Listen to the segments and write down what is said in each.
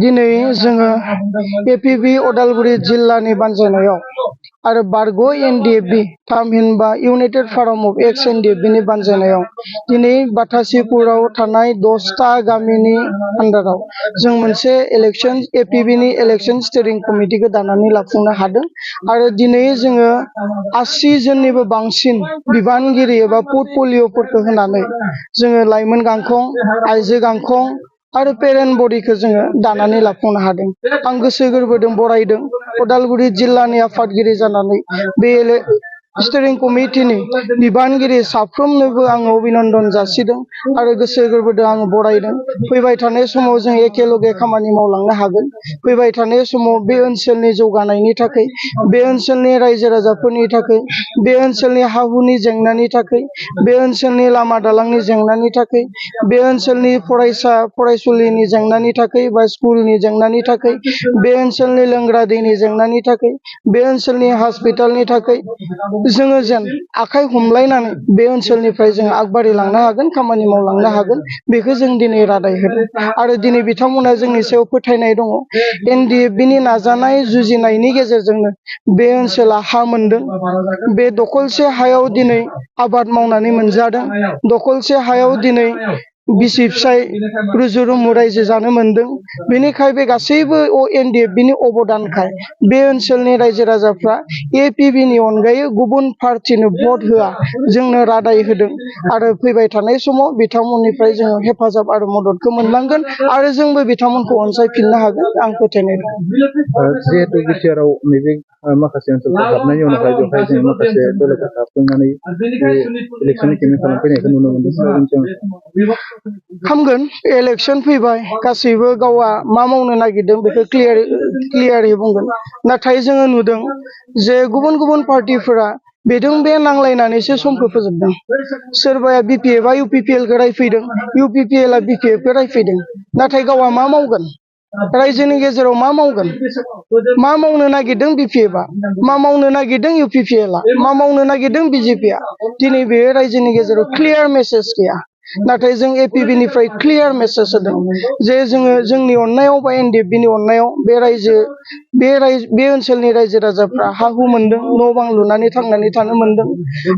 दिनै जोङो एपिबि उदालगुरि जिल्लानि बानजायनायाव आरो बारग' एनडिएफबि थामहिनबा इउनाइटेड फराम अफ एक्स एनडिएफबि नि बानजायनायाव दिनै बाथासिपुराव थानाय 10टा गामिनि आन्दाराव जों मोनसे इलेक्शन एपिबि नि इलेक्शन स्टीरिं कमिटिखौ दानानै लाफुंनो हादों आरो दिनै जोङो 80 जननिबो बांसिन बिबानगिरि एबा पर्टफलिय'फोरखौ होनानै जोङो लाइमोन गांखं आइजो गांखं आरो पेरेन्ट बडिखौ जोङो दानानै लाफुंनो हादों। आं गोसो गोरबोजों बरायदों उदालगुरि जिल्लानि आफादगिरि जानानै बे स्टीरिं कमिटिनि बिबानगिरि साफ्रोमनोबो आं अभिनन्दन जासिदों आरो गोसो गोरबोजों आं बरायदों। फैबाय थानाय समाव जों एखेलगे खामानि मावलांनो हागोन। फैबाय थानाय समाव बे ओनसोलनि जौगानायनि थाखाय, बे ओनसोलनि रायजो राजाफोरनि थाखाय, बे ओनसोलनि हा-हुनि जेंनानि थाखाय, बे ओनसोलनि लामा दालांनि जेंनानि थाखाय, बे ओनसोलनि फरायसा फरायसुलिनि जेंनानि थाखाय बा स्कुलनि जेंनानि थाखाय, बे ओनसोलनि लोंग्रा दैनि जेंनानि थाखाय, बे ओनसोलनि हस्पिटालनि थाखाय जोङो जेन आखाइ हमलायनानै बे ओनसोलनिफ्राय जों आगबारिलांनो हागोन, खामानि मावलांनो हागोन, बेखौ जों दिनै रादाय होदों आरो दिनै बिथांमोना जोंनि सायाव फोथायनाय दङ। एनडिएफबि नि नाजानाय जुजिनायनि गेजेरजोंनो बे ओनसोला हा मोनदों। बे दखलसे हायाव दिनै आबाद मावनानै मोनजादों। दखलसे हायाव दिनै बिसि फिसाय रुजु रुमु रायजो जानो मोनदों। बेनिखाय बे गासैबो एनडिएफबि नि अबदानखाय बे ओनसोलनि रायजो राजाफ्रा एपिबि नि अनगायै गुबुन पार्टिनो भट होआ, जोंनो रादाय होदों आरो फैबाय थानाय समाव बिथांमोननिफ्राय जोङो हेफाजाब आरो मददखौ मोनलांगोन आरो जोंबो बिथांमोनखौ अनसायफिननो हागोन, आं फोथायनाय दं। जिहेतु बिटिआरआव नैबे माखासे ओनसोलफोर हाबनायनि उनावहाय बेवहाय जों माखासे दोलोफोर हाबफैनानै इलेक्सननि केम्पेइन खालामफैनायखौ नुनो मोनदों। खामगोन, इलेक्शन फैबाय, गासैबो गावआ मा मावनो नागिरदों बेखौ क्लियारै बुंगोन। नाथाय जोङो नुदों जे गुबुन गुबुन पार्टिफोरा बेजों बे नांलायनानैसो समखौ फोजोबदों। सोरबाया बिपिएफ आ इउपिपिएल खौ रायफैदों, इउपिपिएल आ बिपिएफ खौ रायफैदों, नाथाय गावआ मा मावगोन? रायजोनि गेजेराव मा मावगोन? मा मावनो नागिरदों बिपिएफ आ? मा मावनो नागिरदों इउपिपिएल आ? मा मावनो नागिरदों बिजेपि आ? दिनै बे रायजोनि गेजेराव क्लियार मेसेज गैया। नाथाय जों एपिबि निफ्राय क्लियार मेसेज होदों जे जोङो जोंनि अननायाव बा एनडिएफबि नि अननायाव बे ओनसोलनि रायजो राजाफ्रा हा-हु मोनदों, न' बां लुनानै थांनानै थानो मोनदों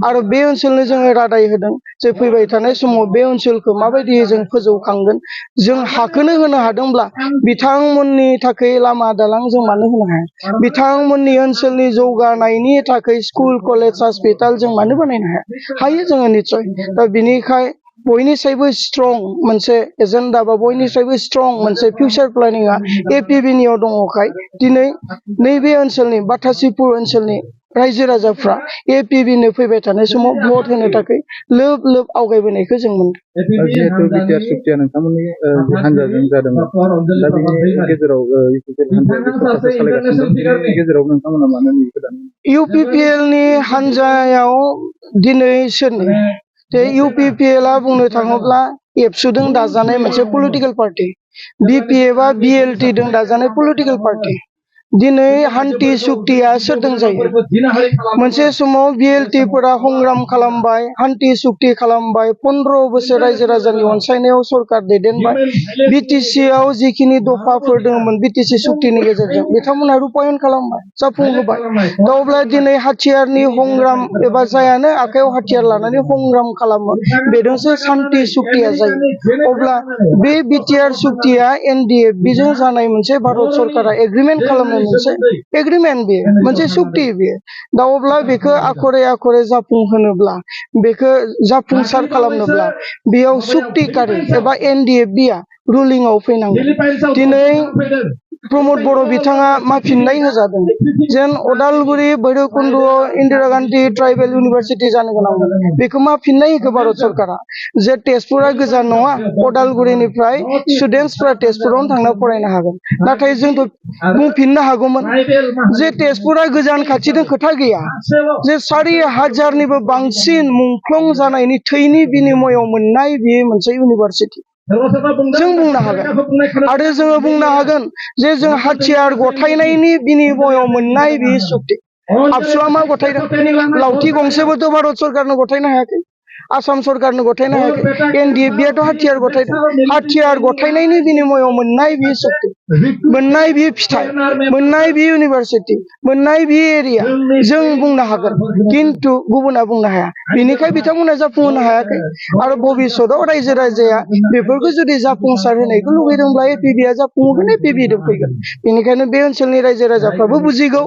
आरो बे ओनसोलनो जोङो रादाय होदों जे फैबाय थानाय समाव बे ओनसोलखौ माबायदि जों फोजौखांगोन। जों हाखौनो होनो हादोंब्ला बिथांमोननि थाखाय लामा दालां जों मानो होनो हाया? बिथांमोननि ओनसोलनि जौगानायनि थाखाय स्कुल, कलेज, हस्पिटाल जों मानो बानायनो हाया? हायो जोङो निस्सय। दा बिनिखाय बयनिसायबो स्ट्रं मोनसे एजेन्डा बा बयनिसायबो स्ट्रं मोनसे फिउचार प्लेनिंआ एपिबि नियाव दङखाय दिनै नैबे ओनसोलनि बाथासिपुर ओनसोलनि रायजो राजाफ्रा एपिबि नो फैबाय थानाय समाव भट होनो थाखाय लोब लोब आवगायबोनायखौ जों मोनदों। जिहेतु बिटिआर सुक्तिया नोंथांमोननि हानजाजों जादोंमोन, दा बेनि गेजेराव गेजेराव नोंथांमोना मानो इउपिपिएल नि हानजायाव दिनै सोरनि इउपिपिएल आ बुंनो थाङोब्ला एबसुजों दाजानाय मोनसे पलिटिकेल पार्टी, बिपिएफ आ बिएलटि जों दाजानाय पलिटिकेल पार्टी। दिनै हान्थि सुक्तिया सोरजों जायो? मोनसे समाव बिएलटिफोरा संग्राम खालामबाय, हान्थि सुक्ति खालामबाय, 15 बोसोर रायजो राजानि अनसायनायाव सरकार दैदेनबाय। बिटिसि आव जिखिनि दफाफोर दङमोन बिटिसि सुक्तिनि गेजेरजों बिथांमोना रुपायन खालामबाय, जाफुंहोबाय। दा अब्ला दिनै हाथियारनि संग्राम एबा जायानो आखायाव हाथियार लानानै संग्राम खालामो, बेजोंसो शान्ति सुक्तिया जायो। अब्ला बे बिटिआर सुक्तिया एनडिएफबि जों जानाय मोनसे भारत सरकारा एग्रिमेन्ट खालामनाय मोनसे एग्रिमेन्ट, बेयो मोनसे सुक्ति। बेयो दा अब्ला बेखौ आखरे आखरे जाफुंहोनोब्ला, बेखौ जाफुंसार खालामनोब्ला बेयाव सुक्तिकारि एबा एनडिएफबि आ रुलिंआव फैनांगोन। दिनै प्रमद बर' बिथाङा मा फिननाय होजादों जेन उदालगुरि भैरबकुन्द'आव इन्दिरा गान्धी ट्राइबेल इउनिभारसिटि जानो गोनांमोन, बेखौ मा फिननाय होखो भारत सरकारा? जे तेजपुरा गोजान नङा, उदालगुरिनिफ्राय स्टुडेन्टसफ्रा तेजपुरावनो थांना फरायनो हागोन। नाथाय जोंथ' बुंफिननो हागौमोन जे तेजपुरा गोजान खाथिजों खोथा गैया, जे 4000निबो बांसिन मुंख्लं जानायनि थैनि बिनिमयाव मोननाय बेयो मोनसे इउनिभारसिटि जों बुंनो हागोन। आरो जोङो बुंनो हागोन जे जों हाथियार गथायनायनि बिनिमयाव मोननाय बे सुक्ति। आबसुआ मा गथायदों? लावथि गंसेबोथ' भारत सरकारनो गथायनो हायाखै। आसाम सरकारनो गथायनो हायाखै एनडिएफबि आथ' हाथियार गथायनायनि बिनिमयाव मोननाय बि सक्ति मोननाय बि फिथाइ मोननाय बि इउनिभारसिटि मोननाय बि एरिया जों बुंनो हागोन किन्तु गुबुना बुंनो हाया बेनिखाय बिथांमोना जाफुंहोनो हायाखै आरो भबिष्यतआव रायजो राजाया बेफोरखौ जुदि जाफुंसार होनायखौ लुगैदोंब्ला एपिबिआ जाफुंहोगोन एपिबिजों फैगोन बेनिखायनो बे ओनसोलनि रायजो राजाफ्राबो बुजिगौ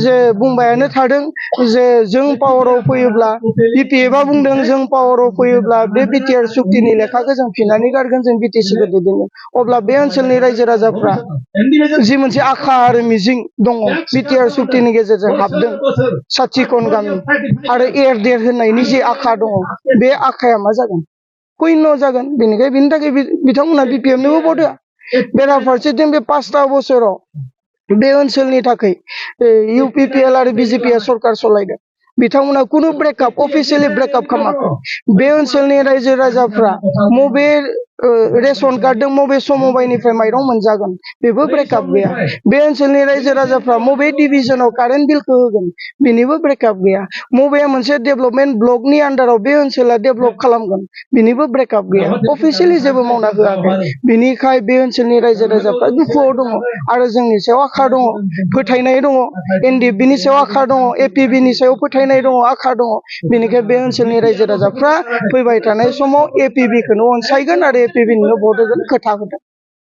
जे बुंबायानो थादों जे जों पावाराव फैयोब्ला बिपिएफआ बुंदों जों पावाराव फैयोब्ला बे बिटिआर सुक्तिनि लेखाखौ जों फिनानै गारगोन जों बिटिसिखौ दैदेनगोन अब्ला बे ओनसोलनि रायजो राजाफ्रा जि मोनसे आखा आरो मिजिं दङ बिटिआर सुक्तिनि गेजेरजों हाबदों साथिखन गामि आरो एरदेर होननायनि जे आखा दङ बे आखाया मा जागोन शून्य जागोन बेनिखाय बिनि थाखाय बिथांमोना बिपिएफनोबो भट होआ बेराफारसेथिं बे 5 बोसोराव बे ओनसोलनि थाखाय इउपिपिएल आरो बिजेपिआ सरकार सलायदों बिथांमोना कुनु ब्रेकआप अफिसियेलि ब्रेकआप खालामाखै बे ओनसोलनि रायजो राजाफ्रा मबे रेशन कार्डजों मबे समबायनिफ्राय माइरं मोनजागोन बेबो ब्रेकआप गैया बे ओनसोलनि रायजो राजाफ्रा मबे डिभिजनाव कारेन्ट बिलखौ होगोन बेनिबो ब्रेकआप गैया मबे मोनसे डेभेलपमेन्ट ब्लकनि आन्डाराव बे ओनसोला डेभेलप खालामगोन बेनिबो ब्रेकआप गैया अफिसियेलि जेबो मावना होआखै बिनिखाय बे ओनसोलनि रायजो राजाफ्रा दुखुआव दङ आरो जोंनि सायाव आखा दङ फोथायनाय दङ एनडिएफबिनि सायाव आखा दङ एपिबिनि सायाव फोथायनाय दङ आखा दङ बेनिखाय बे ओनसोलनि रायजो राजाफ्रा फैबाय थानाय समाव एपिबिखौनो अनसायगोन आरो एपिबिनो भट होगोन खोथा होदों